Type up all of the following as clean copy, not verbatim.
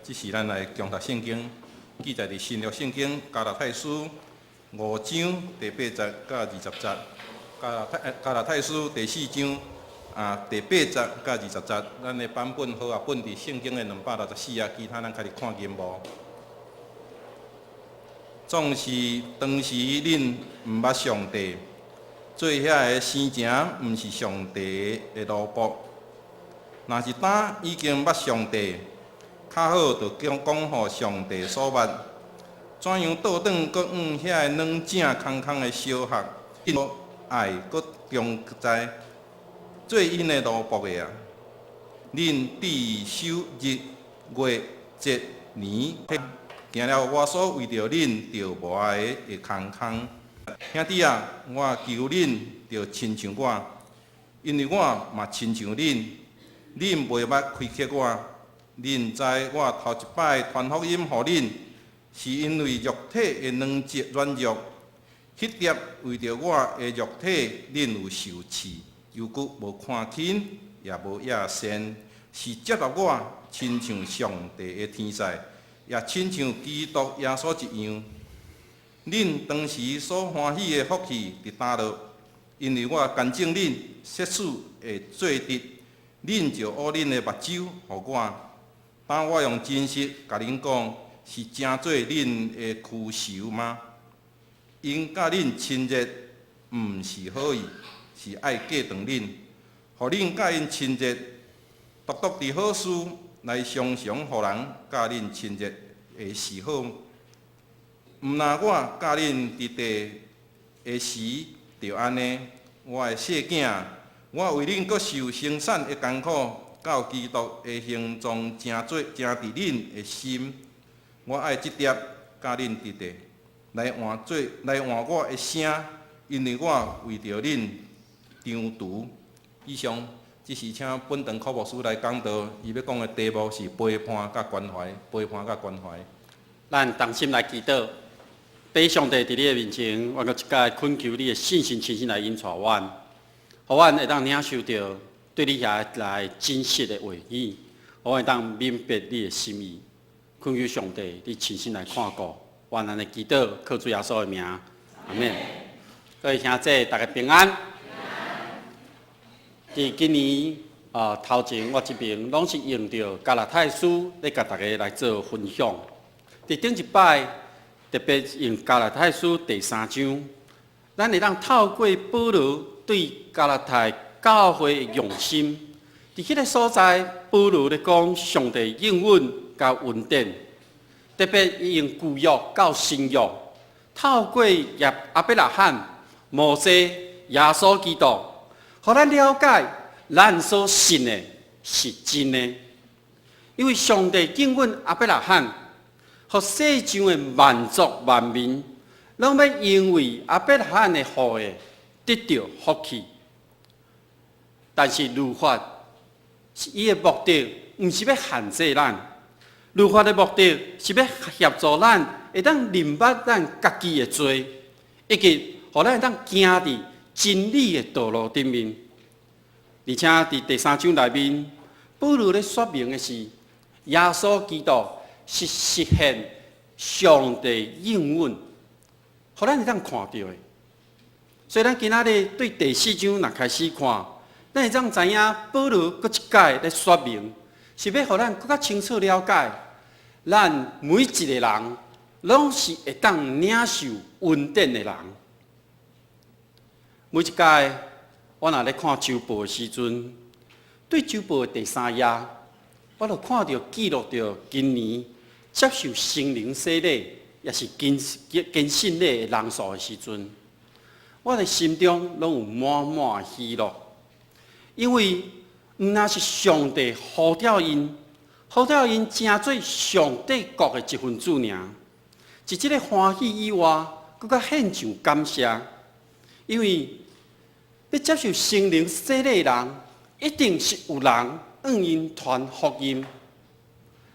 這時咱來共讀聖經，記載佇新約聖經加拉太書五章第八節佮二十節。加拉太書第四章第八節佮二十節，咱的版本和合本佇聖經的264頁，其他咱開始看經文。總是當時恁毋捌上帝，做遐个生成毋是上帝的奴僕。若是今已經捌上帝，較好就講講予上帝所捌。怎樣倒轉閣往遐个軟正空空的小學，愛閣強在做𪜶的奴僕的啊？恁智守日月節年，行了我所為著恁著無愛的空空。兄弟啊，我求恁著親像我，因為我嘛親像恁。恁袂捌虧欠我，恁知我頭一擺傳福音予恁，是因為肉體的軟弱軟弱。彼粒為著我的肉體，恁有受刺，猶閣無看輕，也無厭善，是接納我，親像上帝的天使，也親像基督耶穌一樣。恁當時所歡喜的福氣佇佗落？因為我監證恁，設使會做得，恁就挖恁的目睭予我。當我用真實共恁講，是成做恁的屈仇嗎？𪜶佮恁親熱，毋是好意，是愛過斷恁，予恁佮𪜶親熱，獨獨佇好事來常常予人佮恁親熱的是好。毋若我佮恁佇地的時，就按呢，我的細囝，我為恁閣受生產的艱苦，到基督的形狀成做成佇恁的心。我愛這粒佮恁佇地，來換做來換我的聲，因為我為著恁張除。以上，這是請本堂柯牧師來講道，伊欲講的題目是陪伴佮關懷，陪伴佮關懷。咱同心來祈禱，父上帝佇你的面前，我閣一擺懇求你的聖神親身來引帶阮，予阮會當領受著對你遐來真實的話語，予阮會當明白你的心意。懇求上帝，你親身來看顧，阮按呢祈禱，靠主耶穌的名，阿們。各位兄弟，大家平安。佇今年頭前，我這邊攏是用著加拉太書咧，共大家來做分享。佇頂一擺，特別用加拉太書第三章，咱會當透過保羅對加拉太教會的用心，佇彼个所在，保羅咧講上帝應允佮恩典，特別伊用舊約到新約，透過亞亞伯拉罕、摩西、耶穌基督，予咱了解咱所信的是真的，因為上帝應允亞伯拉罕，予世上的萬族萬民，攏欲因為亞伯拉罕的後裔得著福氣。但是律法是伊的目的，毋是欲限制咱。律法的目的是欲協助咱會當認捌咱家己的罪，以及予咱會當行佇真理的道路頂面。而且佇第三章內面，保羅咧說明的是，耶穌基督是實現上帝應允，予咱會當看著的。所以咱今仔日對第四章若開始看，咱會當知影保羅閣一擺咧說明，是欲予咱閣較清楚了解，咱每一个人攏是會當領受恩典的人。每一擺我若咧看週報的時陣，對週報的第三頁，我就看著記錄著今年接受聖靈洗禮，抑是堅信禮的人數的時陣，我的心中攏有滿滿的喜樂，因為毋但是上帝呼召𪜶，呼召𪜶成做上帝國的一份子爾。除這個歡喜以外，閣較獻上感謝，因為欲接受聖靈洗禮的人，一定是有人向𪜶傳福音；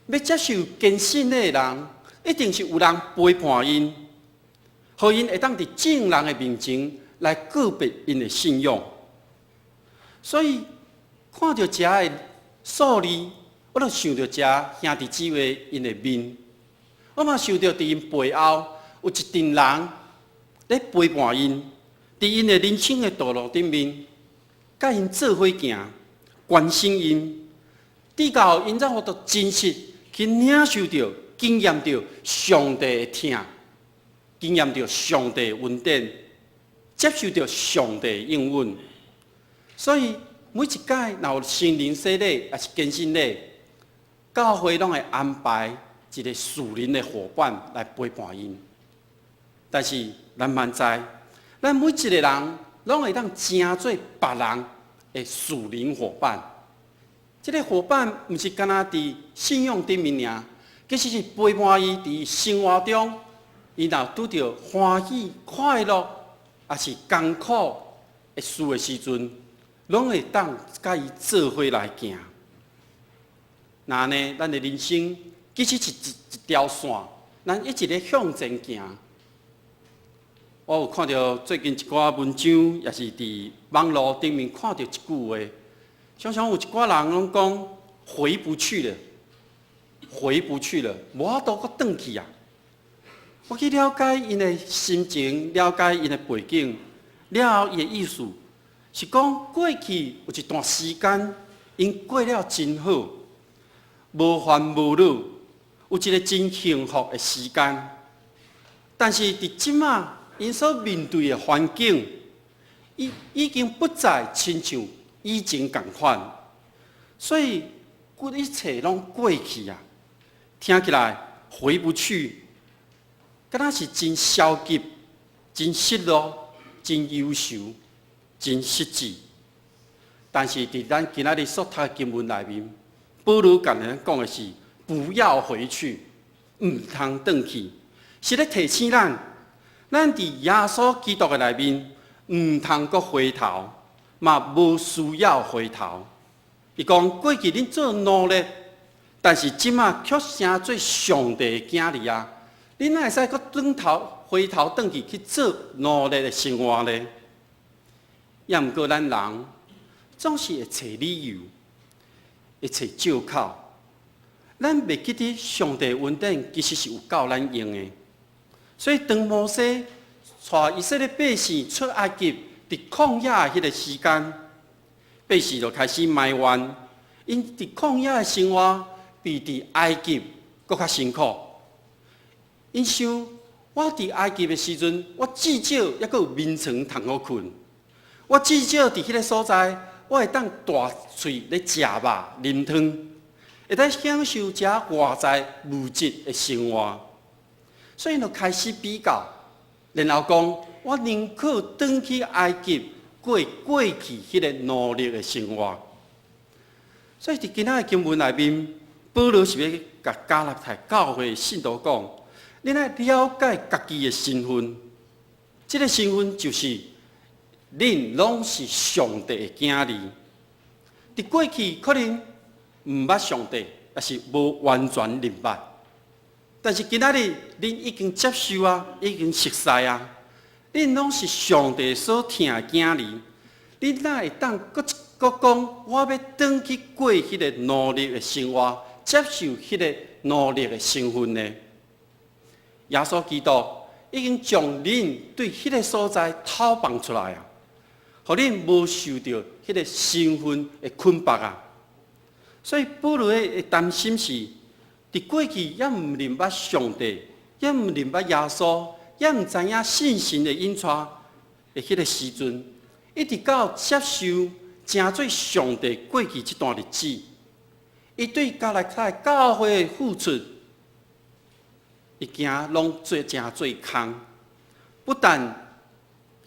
欲接受堅信禮的人，一定是有人陪伴𪜶，予𪜶會當佇眾人的面前來告別𪜶的信仰。所以看著遮的數字，我就想著遮兄弟姊妹𪜶的面，我嘛想著佇𪜶背後有一陣人咧陪伴𪜶，佇𪜶的人生的道路頂面，佮𪜶做伙行，關心𪜶，直到𪜶才有法度真實去領受著、經驗著上帝的疼，經驗著上帝的恩典，接受著上帝的應允。所以每一擺若有成人洗禮，抑是堅信禮，教會攏會安排一個屬靈的夥伴來陪伴𪜶。但是咱嘛知，咱每一個人攏會當成做別人的屬靈夥伴。這個夥伴毋是干焦佇信仰頂面爾，其實是陪伴伊佇生活中，伊若拄著歡喜、快樂，抑是艱苦的事的時陣，攏會當佮伊做伙來行。若按呢，咱的人生其實是一條線，咱一直咧向前行。我有看著最近一寡文章，也是佇網路頂面看著一句話，常常有一寡人攏講回不去了，回不去了，無法度閣轉去啊！我去了解𪜶的心情，了解𪜶的背景，了後伊的意思是講過去有一段時間，𪜶過了真好，無煩無惱，有一個真幸福的時間。但是佇這馬，𪜶所面對的環境，已經不再親像以前仝款，所以一切攏過去啊！聽起來回不去，敢若是真消極、真失落、真憂愁、真失志。但是佇咱今仔日所讀的經文內面，保羅共咱講的是不要回去，毋通轉去，是咧提醒咱，咱佇耶穌基督的內面，毋通閣回頭，嘛無需要回頭。伊講過去恁做奴隸，但是這馬卻成做上帝的囝兒啊！恁哪會使閣轉頭回頭轉去去做奴隸的生活呢？也毋過咱人總是會揣理由，會揣藉口。咱袂記得上帝恩典其實是有夠咱用的。所以當摩西帶以色列百姓出埃及，佇曠野的彼個時間，百姓就開始埋怨，𪜶佇曠野的生活比佇埃及閣較辛苦。𪜶想，我佇埃及的時陣，我至少猶閣有眠床通好睏。我至少佇彼個所在，我會當大喙咧食肉、啉湯，會當享受遮外在物質的生活。所以就開始比較，然後講，我寧可轉去埃及過過去彼個奴隸的生活。所以佇今仔的經文內面，保羅是欲共加拉太教會的信徒講，恁愛了解家己的身份，這個身份就是恁攏是上帝的囝兒。佇過去可能毋捌上帝，抑是無完全認捌。但是今仔日，恁已經接受啊，已經熟似啊，恁攏是上帝所疼的囝兒，恁哪會當閣閣講，我欲轉去過彼個奴隸的生活，接受彼個奴隸的身份呢？耶穌基督已經將恁對彼個所在討放出來啊，予恁無受著彼個身份的捆綁啊。所以保羅的擔心是，佇過去猶毋認捌上帝，猶毋認捌耶穌，猶毋知影信神的引帶的彼個時陣，一直到接受成做上帝過去這段日子，伊對加拉太教會的付出，伊驚攏做成做空。不但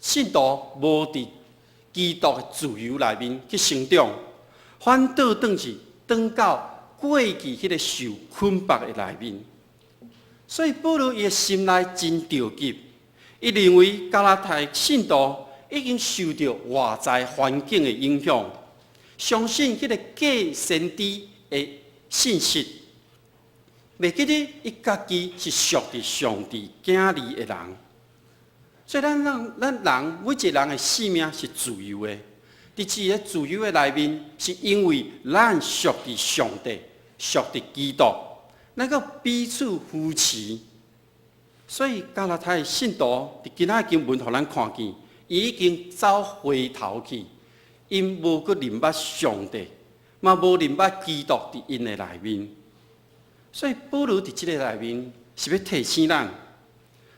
信徒無佇基督的自由內面去成長，反倒轉是轉到過去彼個受捆綁的內面。所以保羅伊的心內真著急，伊認為加拉太信徒已經受著外在環境的影響，相信彼個假先知的信息，袂記得伊家己是屬佇上帝囝兒的人。所以咱人每一個人的生命是自由的，佇這個自由的內面，是因為咱屬佇上帝，屬佇基督，咱閣彼此扶持。所以加拉太信徒佇今仔經文予咱看見，伊已經走回頭去，𪜶無閣認捌上帝，嘛無認捌基督佇𪜶的內面。所以保羅佇這个內面是欲提醒咱，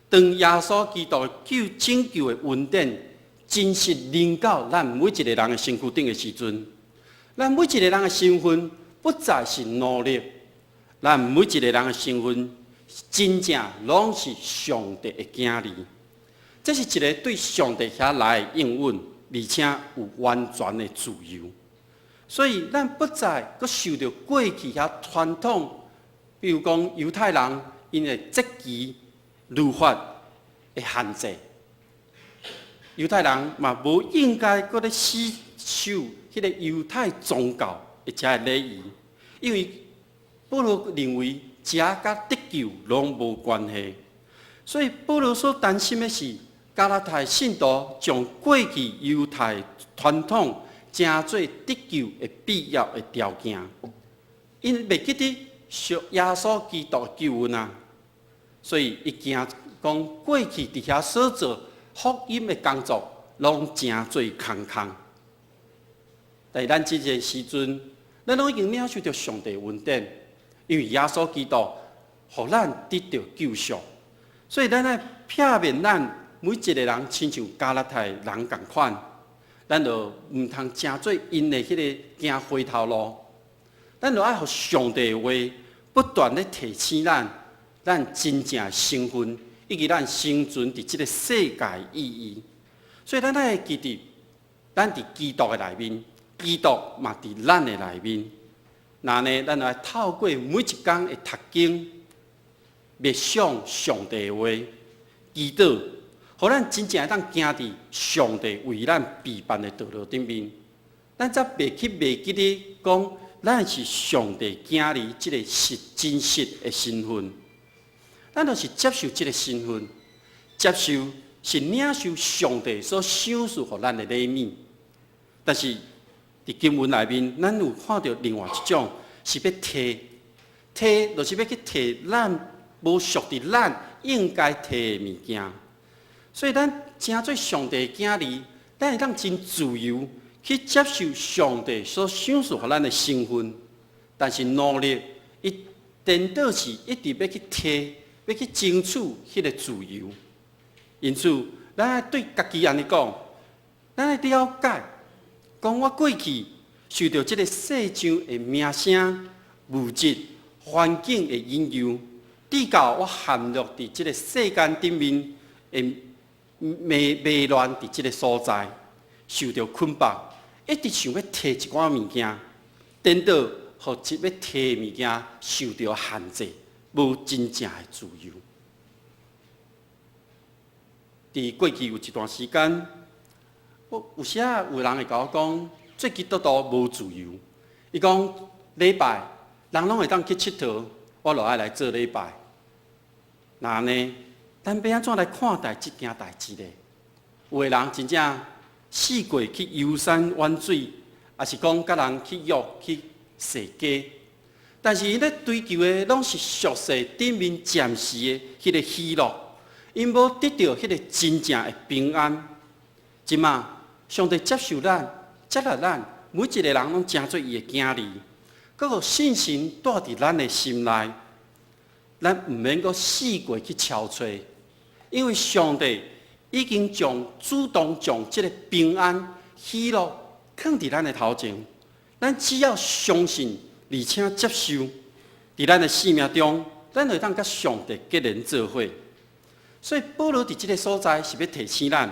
當耶穌基督救拯救的恩典真實臨到咱每一个人的身軀頂的時陣，咱每一个人的身份不再是奴隸，咱每一个人的身份真正攏是上帝的囝兒。這是一个對上帝遐來的應允，而且有完全的自由。所以咱不再閣受著過去遐傳統，比如講猶太人𪜶的節期律法的限制。猶太人嘛無應該閣咧死守彼個猶太宗教的這个禮儀，因為保羅認為這佮得救攏無關係。所以保羅所擔心的是，加拉太信徒將過去猶太傳統成做得救的必要的條件，𪜶袂記得屬耶穌基督的救恩啊，所以伊驚講過去佇遐所做福音的工作，攏成做空空。但是咱這個時陣，咱攏已經領受著上帝恩典，因為耶穌基督予咱得著救贖，所以咱愛避免咱每一個人親像加拉太人仝款，咱就毋通成做𪜶的彼个行回頭路，咱就愛予上帝的話不斷咧提醒咱，咱真正的身份以及咱生存佇這个世界的意義。所以咱愛記得，咱佇基督的內面，基督嘛佇咱的內面。那呢，咱愛透過每一工的讀經、默想上帝的話、祈禱，予咱真正會當行佇上帝為咱備辦的道路頂面，咱才袂去袂記得講咱是上帝囝兒這个實真實的身份。咱就是接受這个身份，接受是領受上帝所賞賜予咱的禮物。但是佇經文內面，咱有看著另外一種是欲提，提就是欲去提咱無屬佇咱應該提的物件。所以咱成做上帝的囝兒，咱會當真自由去接受上帝所賞賜予咱的身份。但是奴隸伊顛倒是一直欲去提，欲去爭取彼个自由。因此，咱愛對家己按呢講，咱愛了解，講我過去受著這个世上的名聲、物質、環境的引誘，直到我陷入佇這个世間頂面的迷迷亂佇這个所在，受著捆綁，一直想欲提一寡物件，顛倒予這欲提的物件受著限制，無真正的自由。佇過去有一段時間，我有時仔有人會共我講，做基督徒無自由。伊講禮拜人攏會當去𨑨迌，我就愛來做禮拜。那呢，咱欲按怎來看待這件代誌呢？有的人真正四界去遊山玩水，抑是講佮人去約去踅街，但是𪜶咧追求的攏是俗世頂面暫時的彼个喜樂，𪜶無得著彼个真正的平安。這馬上帝接受咱，接納咱，每一个人攏成做伊的囝兒，閣予聖神住佇咱的心內，咱毋免閣四界去敲揣，因為上帝已經將主動將這个平安、喜樂囥佇咱的頭前，咱只要相信，而且接受，佇咱的生命中，咱就會當佮上帝結連做伙。所以保羅佇這个所在是欲提醒咱，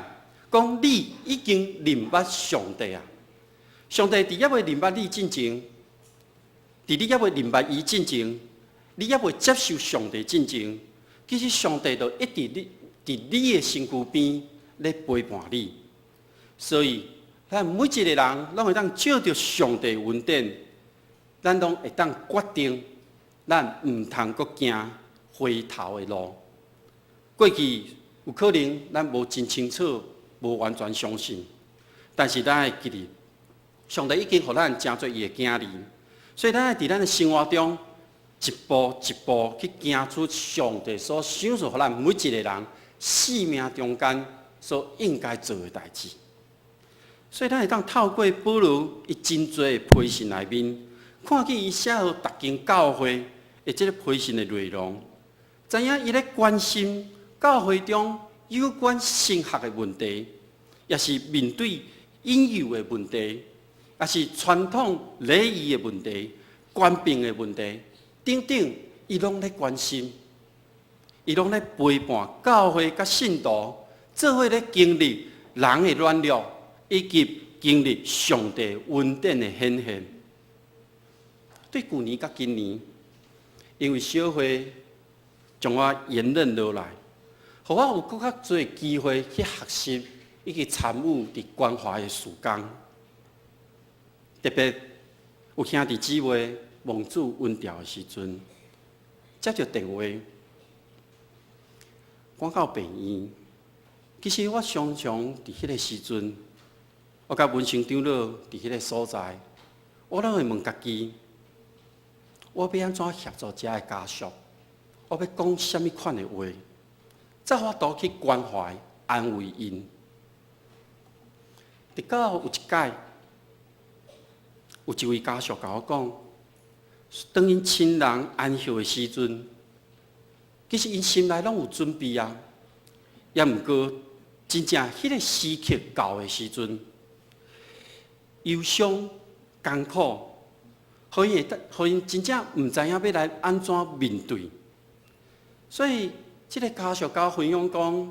講你已經認捌上帝啊！上帝佇猶未認捌你進前，佇你猶未認捌伊進前，你猶未接受上帝進前，其實上帝就一直佇佇你的身軀邊咧陪伴你。所以，咱每一個人攏會當借著上帝恩典，咱攏會當決定，咱毋通閣行回頭的路。過去有可能咱無真清楚，無完全相信，但是咱愛記得，上帝已經予咱成做伊的囝兒，所以咱愛佇咱的生活中，一步一步去行出上帝所賞賜予咱每一个人生命中間所應該做的代誌。所以咱會當透過保羅伊真濟的批信內面，看見伊寫予逐間教會的這个批信的內容，知影伊咧關心教會中有關神學的問題，也是面對引誘的問題，也是傳統禮儀的問題、權柄的問題等等，伊攏咧關心，伊攏咧陪伴教會佮信徒，做伙咧經歷人的軟弱，以及經歷上帝恩典的顯現。對舊年佮今年，因為小會將我延任落來，予我有閣較濟機會去學習以及參與佇關懷的事工。特別有兄弟姊妹蒙主恩召的時陣，接著電話，趕到病院。其實我常常佇彼个時陣，我佮文成長老佇彼个所在，我攏會問家己：我欲按怎協助遮的家屬？我欲講啥物款的話，才有法度去關懷、安慰𪜶。直到有一擺，有一位家屬共我講，當𪜶親人安息的時陣，其實𪜶心內攏有準備啊，也毋過真正彼个時刻到的時陣，憂傷、艱苦，予𪜶會當，予𪜶真正毋知影欲來按怎面對。所以，這个家屬共我分享講，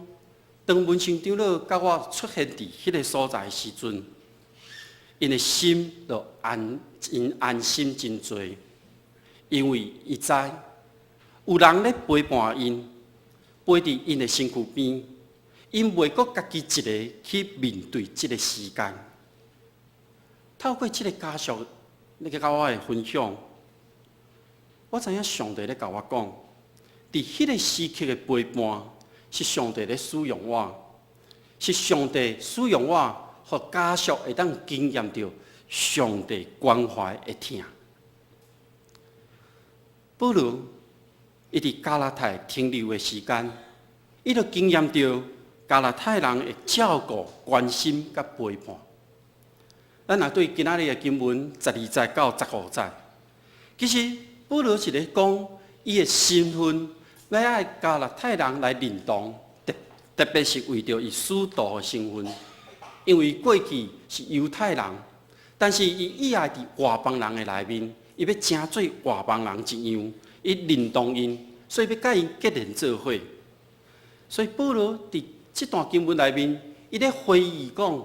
當文成長老佮我出現佇彼个所在的時陣，𪜶的心就安，𪜶安心真濟，因為伊知有人咧陪伴𪜶，陪佇𪜶的身軀邊，𪜶袂閣家己一个去面對這个時間。透過這个家屬，咧佮我的分享，我知影上帝咧共我講，佇彼个時刻的陪伴，是上帝咧使用我，是上帝使用我，予家屬會當經驗著上帝關懷的疼。保羅伊佇加拉太停留的時間，伊就經驗著加拉太人的照顧、關心佮陪伴。咱若對今仔日的經文12節到15節，其實保羅是咧講伊的身份，欲愛加拉太人來認同，特特別是為著伊使徒的身份，因為過去是猶太人，但是伊意愛佇外邦人的內面，伊欲成做外邦人一樣，伊認同𪜶，所以欲佮𪜶結連做伙。所以保羅佇這段經文內面，伊咧回憶講，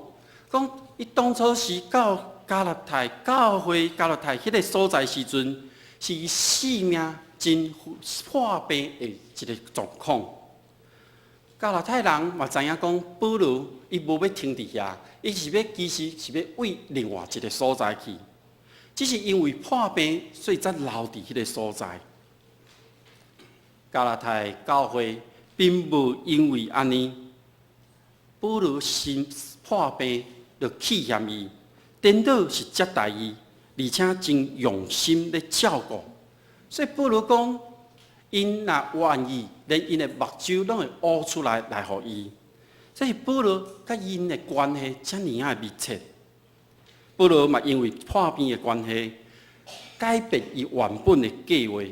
講伊當初時到加拉太教會加拉太彼个所在時陣，是伊生命真破病的一个狀況。加拉太人嘛知影講保羅伊無欲停佇遐，伊是欲其實是欲往另外一个所在去，只是因為破病，所以才留佇彼个所在。加拉太教會並無因為按呢，保羅身破病就棄嫌伊，顛倒是接待伊，而且真用心咧照顧。所以保羅講，𪜶若願意，連𪜶的目睭攏會挖出來來予伊。這是保羅佮𪜶的關係遮爾仔密切。保羅嘛因為破病的關係，改變伊原本的計劃，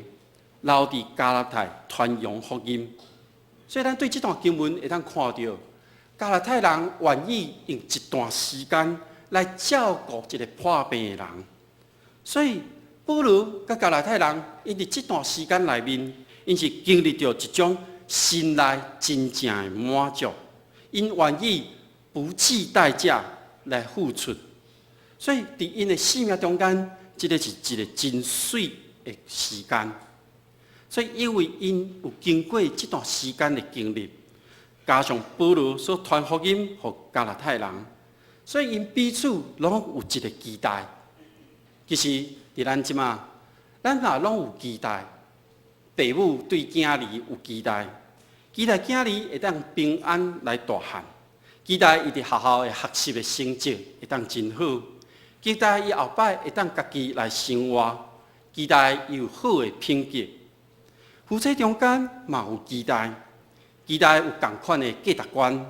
留佇加拉太傳揚福音。所以咱對這段經文會當看著，加拉太人願意用一段時間來照顧一个破病的人。所以保羅佮加拉太人，𪜶佇這段時間內面，𪜶是經歷著一種心內真正的滿足，𪜶願意不計代價來付出。所以佇𪜶的生命中間，這个是一个真媠的時間。所以因為𪜶有經過這段時間的經歷，加上保羅所傳福音予加拉太人，所以𪜶彼此攏有一个期待。其實佇咱這馬，咱也攏有期待，父母對囝兒有期待，期待囝兒會當平安來大漢，期待伊佇學校的學習的成績會當真好，期待伊後擺會當家己來生活。期待有好的品格。夫妻中間嘛有期待，期待有仝款的價值觀，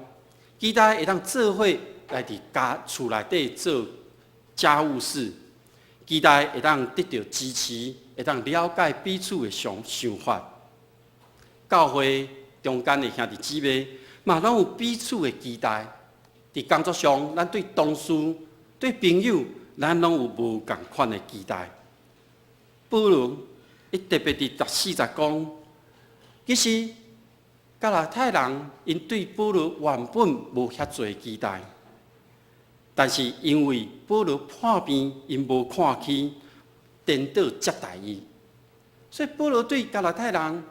期待會當做伙來佇家厝內底做家務事，期待會當得著支持，會當了解彼此的想法。教會中間的兄弟姊妹嘛，攏有彼此的期待。佇工作上，咱對同事、對朋友，咱攏有無仝款的期待。保羅伊特別佇14節講，其實加拉太人𪜶對保羅原本無遐濟期待，但是因為保羅破病，𪜶無看去，顛倒接待伊，所以保羅對加拉太人，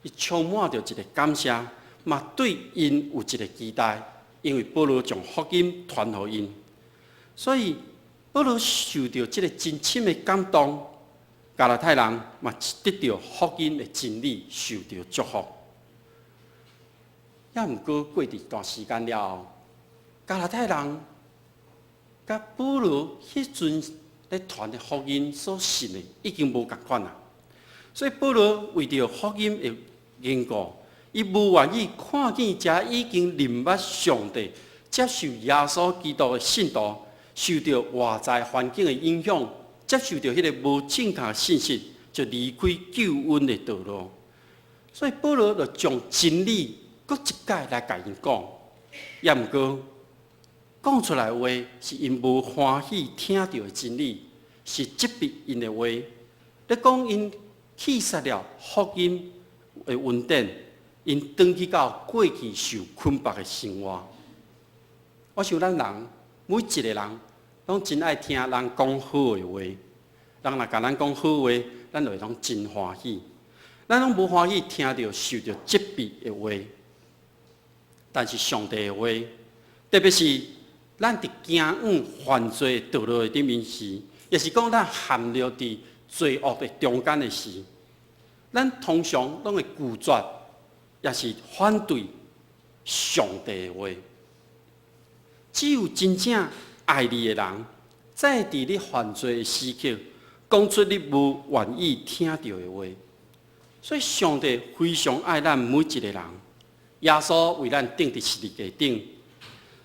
伊充滿著一个感謝，嘛對𪜶有一个期待，因為保羅將福音傳予𪜶，所以保羅受著這个真深的感動，加拉太人嘛得著福音的真理，受著祝福。也毋過過一段時間了後，加拉太人佮保羅彼陣咧傳的福音所信的已經無仝款啦。所以保羅為著福音的緣故，伊無願意看見遮已經認捌上帝、接受耶穌基督的信徒，受著外在環境的影響，接受著彼个無正確的信息，就離開救恩的道路。所以保羅就將真理閣一擺來共𪜶講，也毋過講出來話是𪜶無歡喜聽著的真理，是責備𪜶的話。咧講𪜶棄殺了福音的恩典，𪜶轉去到過去受捆縛的生活。我想咱人每一個人攏真愛聽人講好的話，人若共咱講好話，咱就會攏真歡喜。咱攏無歡喜聽著受著責備的話，但是上帝的話，特別是咱佇行往犯罪道路的頂面時，也是講咱陷入佇罪惡的中間的時，咱通常攏會拒絕，也是反對上帝的話。只有真正愛你的人，才會佇你犯罪的時刻，講出你無願意聽著的話。所以上帝非常愛咱每一个人，耶穌為咱釘佇十字架頂。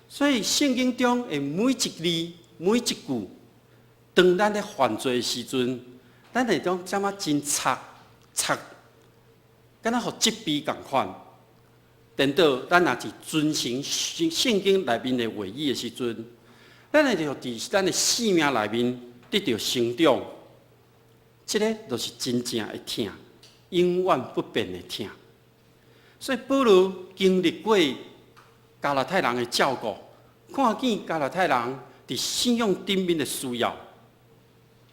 所以聖經中的每一字、每一句，當咱咧犯罪的時陣，咱會當感覺真賊賊，敢若予責備仝款。顛倒咱若是遵行聖經內面的話語的時陣，咱會著佇咱的生命內面得著成長。這个就是真正的疼，永遠不變的疼。所以保羅經歷過加拉太人的照顧，看見加拉太人佇信仰頂面的需要。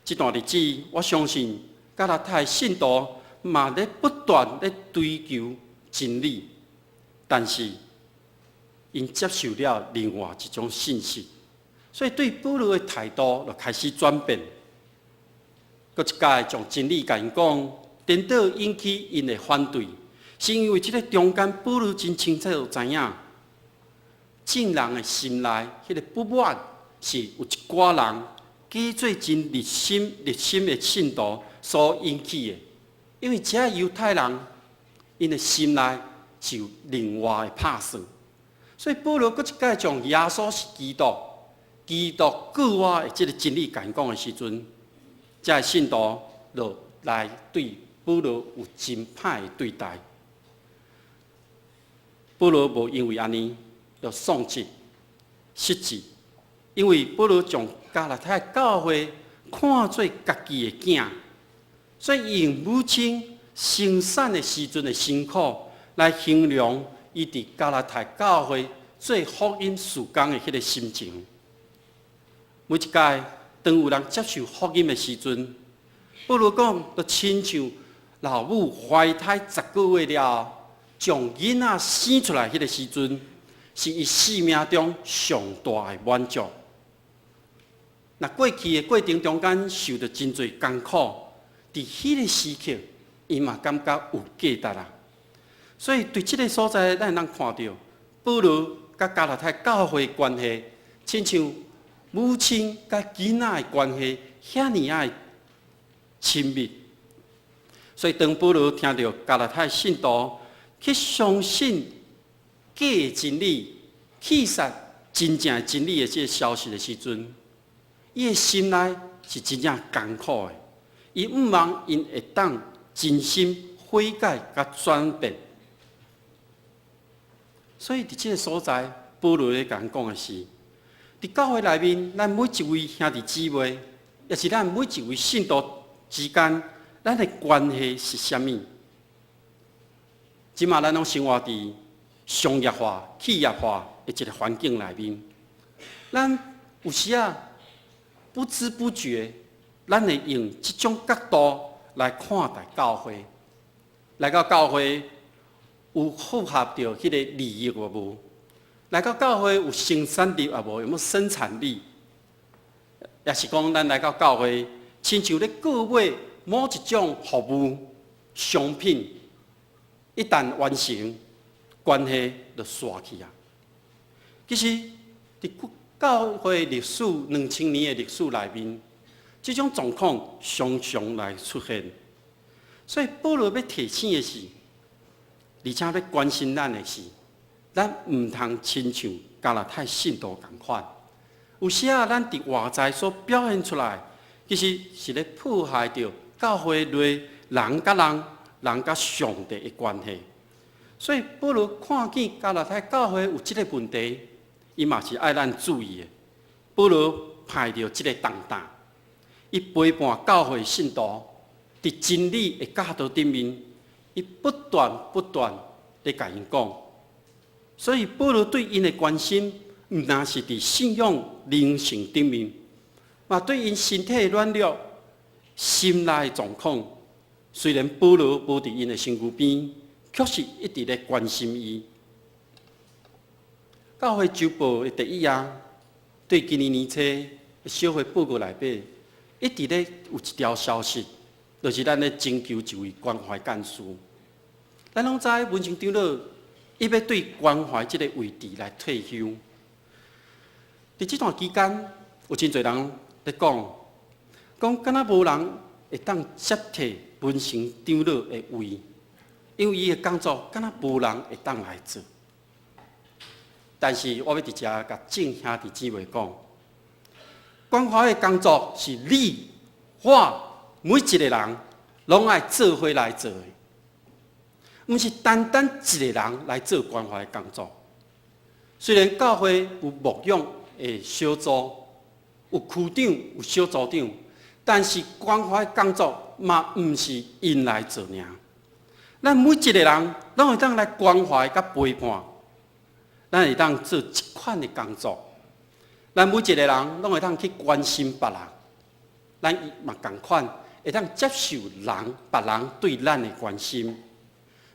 這段日子，我相信加拉太信徒嘛咧不斷咧追求真理，但是𪜶接受了另外一種信息，所以對保羅的態度就開始轉變。閣一擺將真理共𪜶講，顛倒引起𪜶的反對，是因為這个中間保羅真清楚知影，眾人的心內彼个不滿是有一寡人假做真熱心、熱心的信徒所引起的，因為這猶太人𪜶的心內是有另外的拍算，所以保羅閣一擺將耶穌是基督、基督救我的這个真理共𪜶講的時陣，這个信徒就來對保羅有真歹的對待。保羅無因為按呢就喪志失志，因為保羅將加拉太教會看做家己的囝，所以用母親生產的時陣的辛苦來形容伊佇加拉太教會做福音事工的彼个心情。每一擺當有人接受福音的時陣，保羅講，就親像老母懷胎10個月了後，將囡仔生出來彼个時陣，是伊生命中上大的滿足。若過去的過程中間受著真濟艱苦，佇彼个時刻，伊嘛感覺有價值啦。所以對這个所在，咱會當看著保羅佮加拉太教會關係，親像母親佮囡仔的關係，遐爾仔親密。所以當保羅聽著加拉太信徒去相信假的真理，棄殺真正的真理的這个消息的時陣，伊的心內是真正艱苦的。伊毋望𪜶會當真心悔改佮轉變。所以佇這个所在，保羅咧共𪜶講的是，佇教會內面，咱每一位兄弟姊妹，抑是咱每一位信徒之間，咱的關係是啥物？這馬咱攏生活佇商業化、企業化的一个環境內面，咱有時仔不知不覺，咱會用這種角度來看待教會。來到教會有符合著彼个利益無？來到教會有生產力抑無？有無生產力？抑是講咱來到教會，親像咧購買某一種服務商品，一旦完成，關係就煞去啊。其實，佇教會歷史2000年的歷史內面，這種狀況常常來出現。所以保羅欲提醒的是，而且欲關心咱的是，咱毋通親像加拉太信徒仝款。有時仔咱佇外在所表現出來，其實是咧破壞著教會內人佮人、人佮上帝的關係。所以保羅看見加拉太教會有這个問題，伊嘛是愛咱注意的。保羅派著這个重擔，伊陪伴教會信徒佇真理的教導頂面，伊不斷不斷咧共𪜶講。所以保羅對𪜶的關心，毋但是佇信仰靈性頂面，嘛對𪜶身體的軟弱、心內的狀況。雖然保羅無佇𪜶的身軀邊，卻是一直咧關心伊。教會週報的第一頁，對今年年初的小會報告內底，一直咧有一條消息，就是咱咧徵求一位關懷幹事。咱攏知文成長老伊欲對關懷這个位置來退休。佇這段期間，有真濟人咧講，講敢若無人會當接替文成長老的位，因為伊的工作敢若無人會當來做。但是我欲佇遮共眾兄弟姊妹講，關懷的工作是你我每一个人攏愛做伙來做的，毋是單單一个人來做關懷的工作。雖然教會有牧養的小組，有區長，有小組長，但是關懷工作嘛毋是𪜶來做爾。咱每一个人攏會當來關懷佮陪伴，咱會當做這款的工作。咱每一个人攏會當去關心別人，咱嘛仝款會當接受人別人對咱的關心。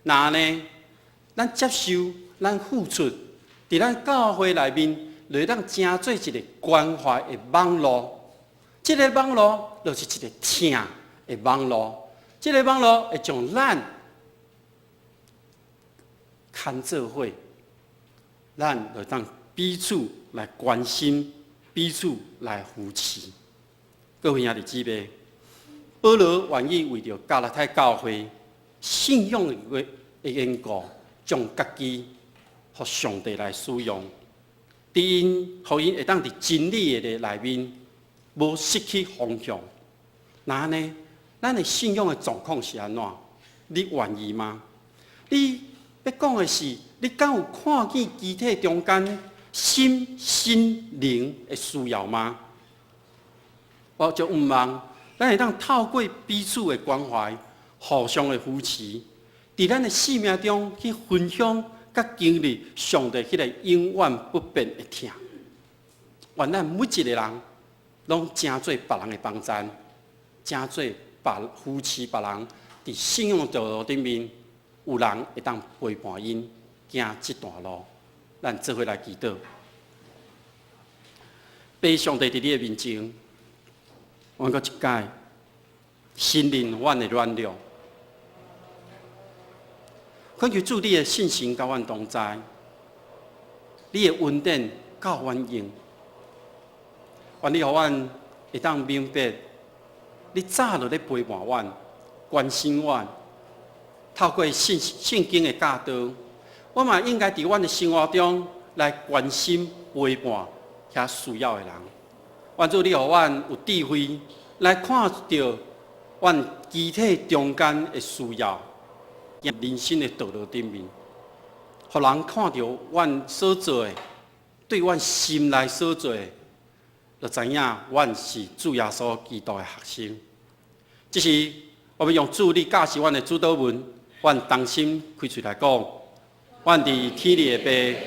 若按呢，咱接受，咱付出，佇咱教會內面，就會當成做一个關懷的網路。這个網路就是一个疼的網路。這个網路會將咱牽做伙，咱就當彼此來關心，彼此來扶持。各位兄弟姊妹，保羅願意為著加拉太教會信仰的緣故，將家己予上帝來使用，佇𪜶，予𪜶會當佇真理的內面無失去方向。若按呢，咱的信仰的狀況是按怎？你願意嗎？你欲講的是，你敢有看見肢體中間心、身、靈的需要嗎？我就毋望咱會當透過彼此的關懷、互相的扶持，佇咱的生命中去分享、佮經歷上帝彼个永遠不變的疼。願咱每一个人攏成做別人的幫贊，成做別扶持別人佇信仰道路頂面，有人會當陪伴𪜶行這段路。咱做伙來祈禱，父上帝佇你的面前，阮閣一擺承認阮的軟弱，懇求主你的聖神佮阮同在，你的恩典夠阮用，願你予阮會當明白，你早就咧陪伴阮，關心阮。透過聖聖經的教導，我嘛應該佇阮的生活中來關心陪伴遐需要的人。願主你予阮有智慧來看著阮肢體中間的需要，人生的道路頂面，予人看著阮所做的，對阮心內所做的，就知影阮是主耶穌基督的學生。這是我欲用主你教示阮的主禱文，阮同心開喙來講：阮佇天裡的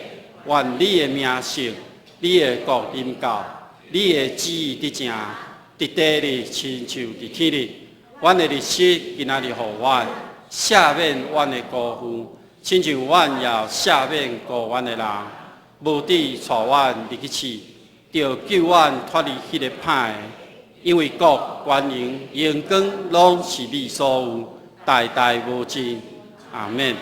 父，願你的名聖，你的國臨到，你的旨意得成，佇地裡親像佇天裡。阮的日食今仔日予阮，赦免阮的辜負，親像阮也赦免辜阮的人。無得帶阮入去試，著救阮脫離彼個歹的。因為國、權榮、榮光攏是你所有，代代無盡。阿們。